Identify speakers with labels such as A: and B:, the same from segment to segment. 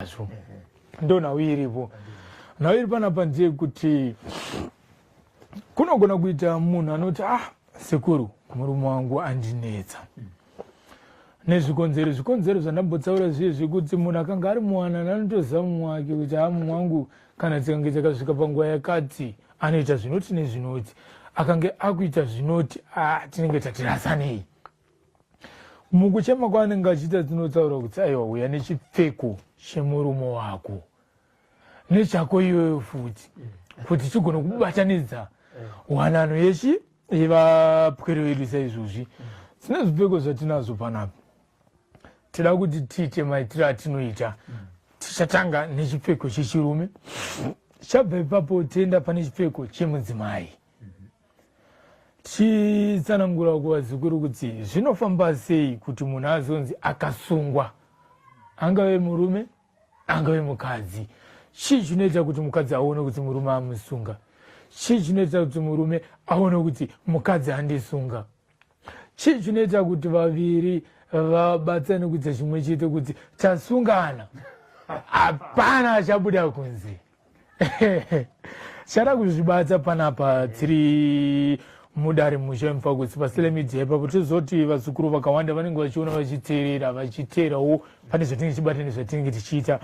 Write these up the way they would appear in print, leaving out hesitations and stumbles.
A: Nazvo ndo nhau iripo. Nhau iri panapa ndeyekuti kunogona kuita munhu anoti, ah, sekuru, murume wangu andinetsa nezvikonzero. Zvikonzero zvandambotsaura zviye zvekuti munhu akanga ari muwanana anotoziva mumwe wake kuti ha, mumwe wangu kana tikange takasvika panguva yakati anoita zvinoti nezvinoti, akange akuita zvinoti, a tinenge tatirasanei. Mukuchema kwaanenge achiita tinotaura kuti aiwa, uya nechipfeko chemurume wako nechako iyoyo futi, kuti chigone kubatanidza wanano yechi yevapwere vedu. Saizvozvi tine zvipfeko zvatinazvo panapa, tida kuti tiite maitiro atinoita. Tichatanga nechipfeko chechirume, chabva ipapo tienda pane chipfeko chemudzimai, tichitsanangura kuvazukuru kuti zvinofamba sei kuti munhu azonzi akasungwa, angave murume, angave mukadzi. Chii chinoita kuti mukadzi aone kuti murume amusunga? Chii chinoita kuti murume aone kuti mukadzi andisunga? Chii chinoita kuti vaviri vabatsane kuita chimwe chete kuti tasungana, hapana achabuda kunze? Chada kuzvibata panapa tiri mudare musha mufakutsi pasile media ipapo. Tozoti vazukuru vakawanda vanenge vachiona, vachiteerera, vachiteerawo pane zvatinenge tichibata nezvatinenge tichiita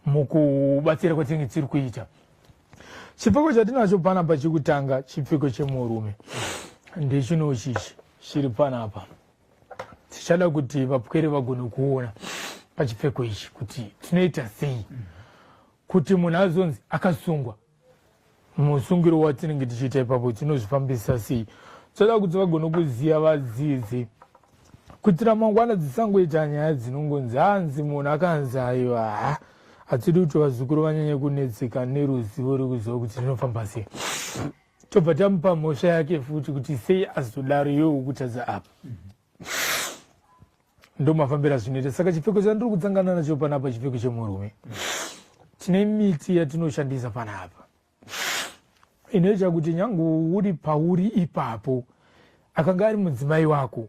A: mukubatsira kwatinenge tiri kuita. Chipfeko chatinacho panapa chekutanga, chipfeko chemurume, ndechinochichi chiri panapa. Tichada kuti vapwere vagone kuona pachipfeko ichi kuti tinoita sei kuti munhu azonzi akasungwa. Musungiro watinenge tichiita ipapo tinozvifambisa sei? Toda kuti vagone kuziva, vadzidze, kuitira mangwana dzisangoita nyaya dzinongonzi hanzi munhu akanzi. Aiwa, ha, hatidi kuti vazukuru vanyanye kunetseka neruzivo rekuziva kuti zvinofamba sei. Tobva tamupa mhosva yake futi kuti sei azodaro, iwe ukutadza apa. Ndo mafambiro azvinoita. Saka chipfeko chandiri kutsangana nacho panapa chipfeko chemurume. Tine miti yatinoshandisa panapa inoita kuti nyange uri pauri ipapo, akanga ari mudzimai wako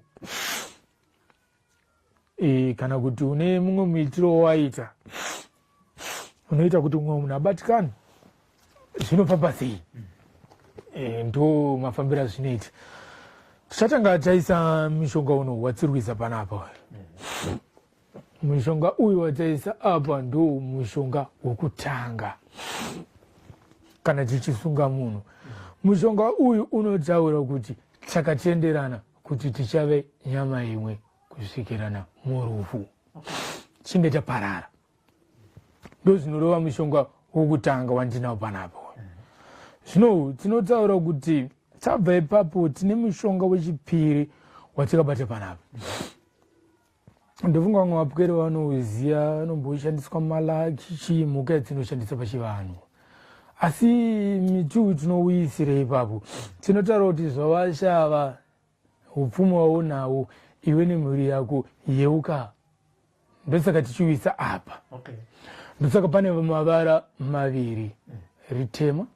A: kana kuti une mumwe muitiro wawaita unoita kuti mumwe munhu abatikane, zvinofamba sei? Ndo mafambiro azvinoita. Tichatanga taisa mishonga uno watiri kuisa panapa. Mushonga uyu wataisa apa ndo mushonga wekutanga kana tichisunga munhu. Mushonga uyu unotaura kuti takatenderana kuti tichave nyama imwe kusvikirana murufu chinge taparara. Ndo zvinoreva mushonga wokutanga wandinawo panapa. Zvino tinotaura kuti tabva ipapo tine mushonga wechipiri watikabata panapa. Ndofunga vamwe vapwere vanouziva, vanomboshandiswa malaki, chii, mhuka yadzinoshandisa pachivanhu. Asi miti uyu tinouisire ipapo, tinotaura kuti zvavashava upfumi waunawo iwe nemhuri yako, yeuka. Ndosaka tichiuisa apa. Ndosaka pane mavara maviri, ritema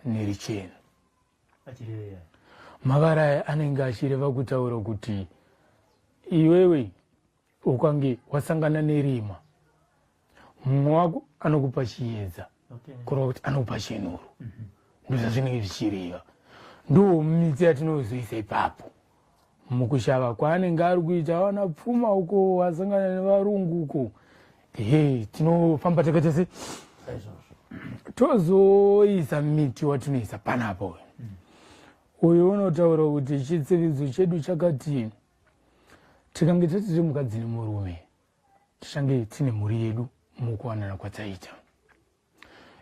A: nerichena. Mavara aya anenge achireva kutaura kuti iwewe ukange wasangana nerima, mumwe wako anokupa chiedza, kureva kuti anokupa chenuro. Ndozvazvinenge zvichireva. Ndo miti yatinozoisa ipapo mukushava kwaanenge ari kuita, awana pfuma uko, wasangana nevarungu uko, he, tinofamba takaita se tozoisa miti watinoisa panapa. Uyu uyu unotaura kuti chitsividzo chedu chakati tikange tatiri mukadzi nemurume, tichange tine mhuri yedu mukuwanana kwataita.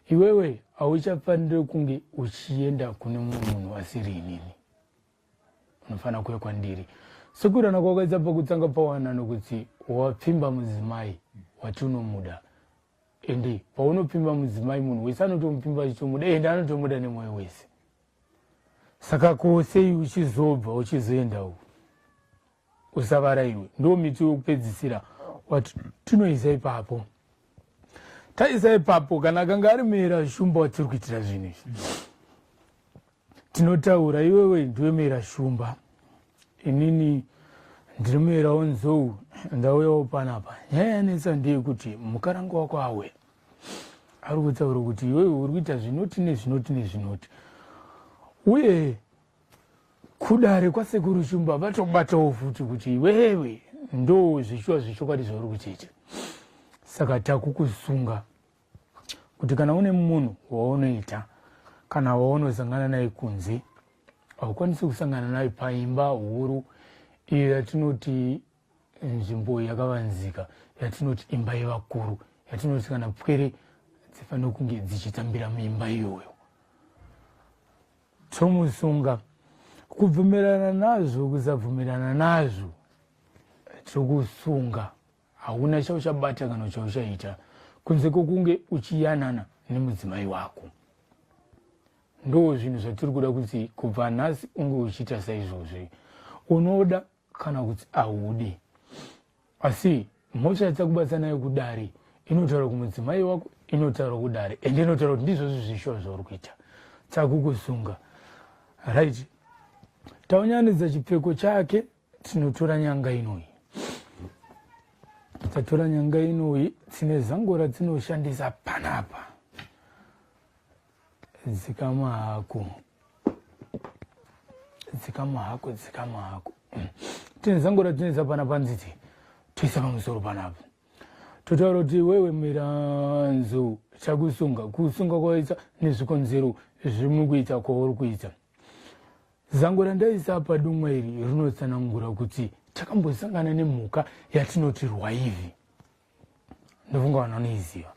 A: Iwewe hauchafaniri kunge uchienda kune mumwe munhu asiri inini, unofanira kuuya kwandiri. Sekuirana kwakaita pakutanga pawanano kuti wapfimba mudzimai wati unomuda, ende paunopfimba mudzimai, munhu wese anotomupfimba achitomuda, ende anotomuda nemwoyo wese. Saka ko sei uchizobva uchizoenda uku? Usavarairwe. Ndo miti wekupedzisira watinoisa ipapo. Taisa ipapo, kana akanga ari mera shumba watiri kuitira zvinhu izvi, tinotaura, iwewe ndiwe mera shumba, inini Ndiri muerawo nzou, ndauyawo panapa. Nyaya yanetsa ndeyekuti mukaranga wako auya ari kutaura kuti iwewe uri kuita zvinoti nezvinoti nezvinoti, uye kudare kwasekuru Shumba vatobatawo futi kuti iwewe ndo zvishuwa zvechokwadi zvauri kuchiita. Saka takukusunga kuti kana une munhu waunoita kana waunosangana naye kunze, haukwanisi kusangana naye paimba huru iyo yatinoti nzvimbo yakavanzika, yatinoti imba yevakuru, yatinoti kana pwere dzifanira kunge dzichitambira muimba iyoyo. Tomusunga. Kubvumirana nazvo, kusabvumirana nazvo, tokusunga. Hauna chauchabata kana chauchaita kunze kwokunge uchiyanana nemudzimai wako. Ndo zvinhu zvatiri kuda kuti kubva nhasi unge uchiita saizvozvi. Unoda kana kuti haudi, asi mhosva yatakubatsa nayo kudare inotaura kumudzimai wako, inotaura kudare, ende inotaura kuti ndizvozvo zvishuwa zvauri kuita, takukusunga. Right, taunyanidza chipfeko chake. Tinotora nyanga inoyi, tatora nyanga inoyi, tine zango ratinoshandisa panapa. Dzikama hako, dzikama hako, dzikama hako. Tine zango ratinoisa panapa, nziti toisa pamusoro panapa, totaura kuti iwewe miranzo chakusunga, kusunga kwaita nezvikonzero zviri kuita kwauri kuita. Zango randaisa padumwa iri rinotsanangura kuti takambosangana nemhuka yatinoti rwaivhi. Ndofunga vanhu vanoiziva,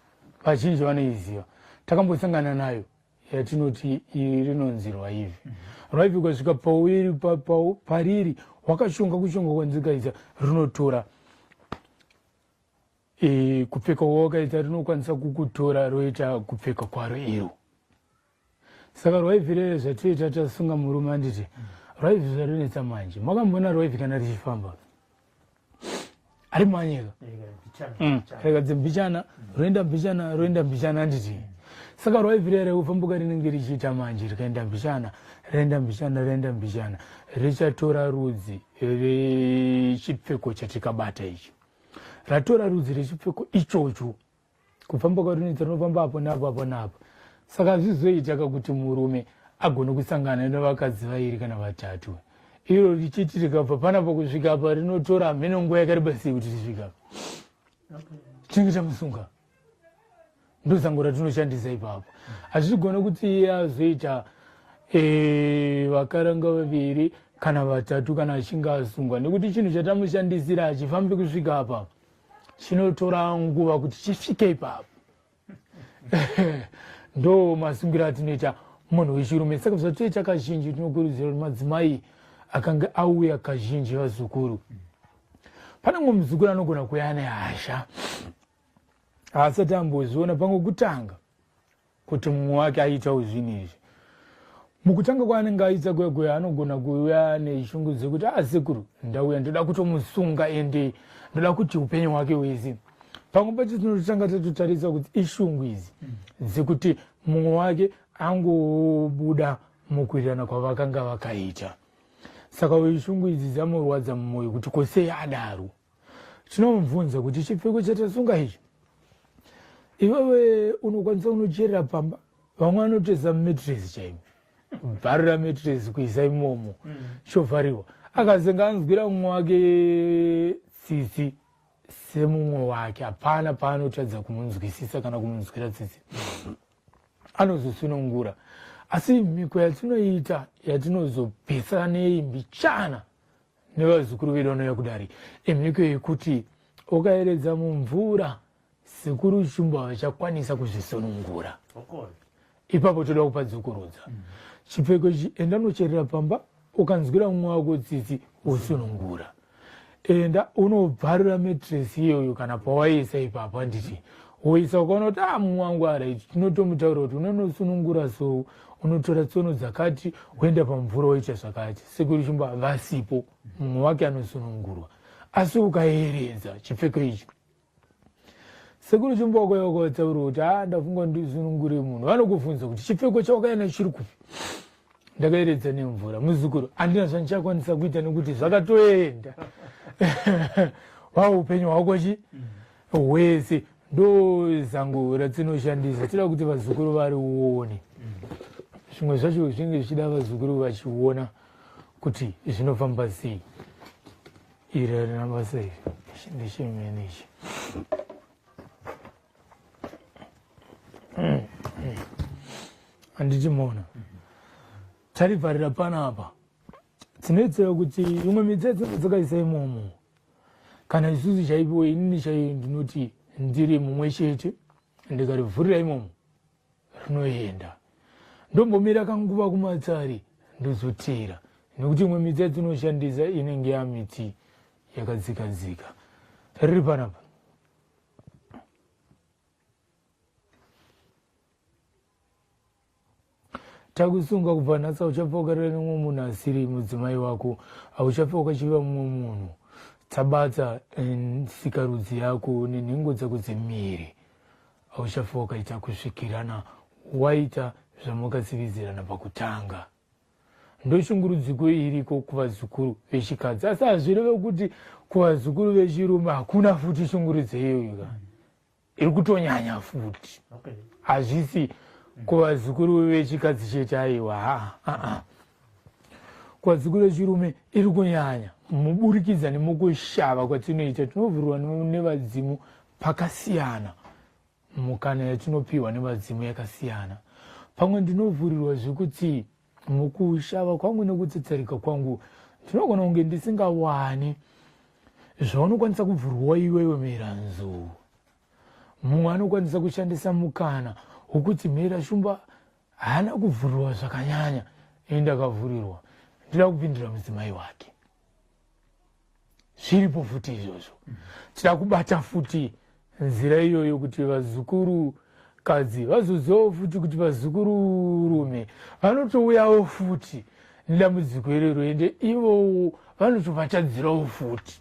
A: vazhinji vanoiziva. Takambosangana nayo yatinoti iri rinonzi rwaivhi. Rwaivhi ukasvika pauri pariri wakashonga kushonga kwanzikaisa rinotora kupfeka kwawakaita, rinokwanisa kukutora roita kupfeka kwaro iro. Saka rwaivhi rere zvatoita tasunga murume, anditi rwaivhi zvarinetsa manje. Makamboona rwaivhi kana richifamba ari manyika rikadzi mbichana roenda mbichana roenda mbichana, anditi? Saka rwaivhi rere kufambuka rinenge richiita manje, rikaenda mbichana raenda mbichana raenda mbichana, richatora rudzi rechipfeko chatikabata ichi. Ratora rudzi rechipfeko ichocho, kufamba kwarinoita rinofamba apo neapo, apo neapo. Saka hazvizoita kakuti murume agone kusangana nevakadzi vairi kana vatatu. Iro richiti rikabva panapa kusvika apa, rinotora hameno nguva yakareba sei kuti risvika. Tinenge tamusunga. Ndozango ratinoshandisa ipapo. Hazvigone kuti iye azoita vakaranga vaviri kana vatatu kana achinge asungwa, nekuti chinhu chatamushandisira hachifambi kusvika apa, chinotora nguva kuti chisvike ipapo. Ndo masungiro atinoita munhu wechirume. Saka zvatoita kazhinji, tinokurudzira kuti madzimai akange auya kazhinji, vazukuru, pane mumwe muzukuru anogona kuuya ane hasha, haasati ambozviona pamwe kutanga kuti mumwe wake aitawo zvinhu izvi. Mukutanga kwaanenge aita kuya kuya, anogona kuuya neshungu dzekuti, a sekuru, ndauya ndoda kutomusunga, ende ndoda kuti upenyu hwake hwese. Pamwe pacho tinototanga tatotarisa kuti ishungu idzi dzekuti mumwe wake angobuda mukuwirirana kwavakanga vakaita. Saka uyu shungu idzi dzamurwadza mumwoyo kuti kosei adaro. Tinomubvunza kuti chipfeko chatasunga ichi, iwewe unokwanisa unocherera pamba? Vamwe vanotoisa mumetresi chaimo, bharura metresi kuisa imomo, chovhariwa. Akazenga anzwira mumwe wake tsitsi semumwe wake, hapana paanotadza kumunzwisisa kana kumunzwira tsitsi, anozosunungura. Asi mhiko yatinoita yatinozopesa nei mbichana nevazukuru vedu vanouya kudare, imhiko yekuti ukaeredza mumvura, sekuru Shumba vachakwanisa kuzvisunungura. Ipapo toda kupadzokorodza. Chipfeko ichi, enda unocherera pamba, ukanzwira mumwe wako tsitsi wosunungura. Enda unobvarura metresi iyoyo kana pawaisa ipapo, handiti? Woisa, ukaona kuti a mumwe wangu alright, tinotomutaura kuti unonosunungura. So unotora tsono dzakati, woenda pamvura, woita zvakati, sekuru Shumba vasipo, mumwe wake anosunungurwa. Asi ukaeredza chipfeko ichi, sekuru Shumba wakauya wakavataura kuti a ndafunga ndisunungure munhu, vanokubvunza kuti chipfeko chawakaenda chiri kupi? Ndakaeredza nemvura, muzukuru, handina zvandichakwanisa kuita nekuti zvakatoenda. Wa upenyu hwako chi hwese. Ndo zango ratinoshandisa, tida kuti vazukuru varione. Zvimwe zvacho zvinenge zvichida vazukuru vachiona kuti zvinofamba sei. Iri harina basa iri, ichi ndechemene ichi. Handiti maona tarivharira panapa. Tinoitira kuti imwe mitsetse dzakaisa imomo, kana isusu chaipo, inini chaiyo ndinoti ndiri mumwe chete, ndikarivhurira imomo rinoenda, ndombomira kanguva kumatsari, ndozotera, nekuti imwe miti yatinoshandisa inenge yamiti yakadzika dzika. Riri panapa. Takusunga kubva nhasi, hauchafa wakarira nemumwe munhu asiri mudzimai wako, hauchafa wakachiva mumwe munhu. Tabata sikarudzi yako nenhengo dzako dzemiri, hauchafa wakaita kusvikirana waita zvamakatsividzirana pakutanga. Ndoshungurudziko iriko kuvazukuru vechikadzi, asi hazvireve kuti kuvazukuru vechirume hakuna futi shungurudzo iyoyo ka, iri kutonyanya futi. Hazvisi kuvazukuru vechikadzi chete, aiwa, haa, kuvazukuru vechirume iri kunyanya muburikidza nemukushava kwatinoita. Tinovhurwa nevadzimu pakasiyana, mukana yatinopiwa nevadzimu yakasiyana. Pamwe ndinovhurirwa zvekuti mukushava kwangu nekutsetsarika kwangu ndinogona kunge ndisingawani zvaunokwanisa kubvurwa iwewe mheranzou. Mumwe anokwanisa kushandisa mukana wokuti mhera shumba haana kuvhurirwa zvakanyanya, ini ndakavhurirwa, ndida kupindura mudzimai wake. Zviripo futi izvozvo. Tida kubata futi nzira iyoyo kuti vazukuru kadzi vazozivawo futi kuti vazukuru rume vanotouyawo futi nedambudziko irero, ende ivowo vanotovatadzirawo futi.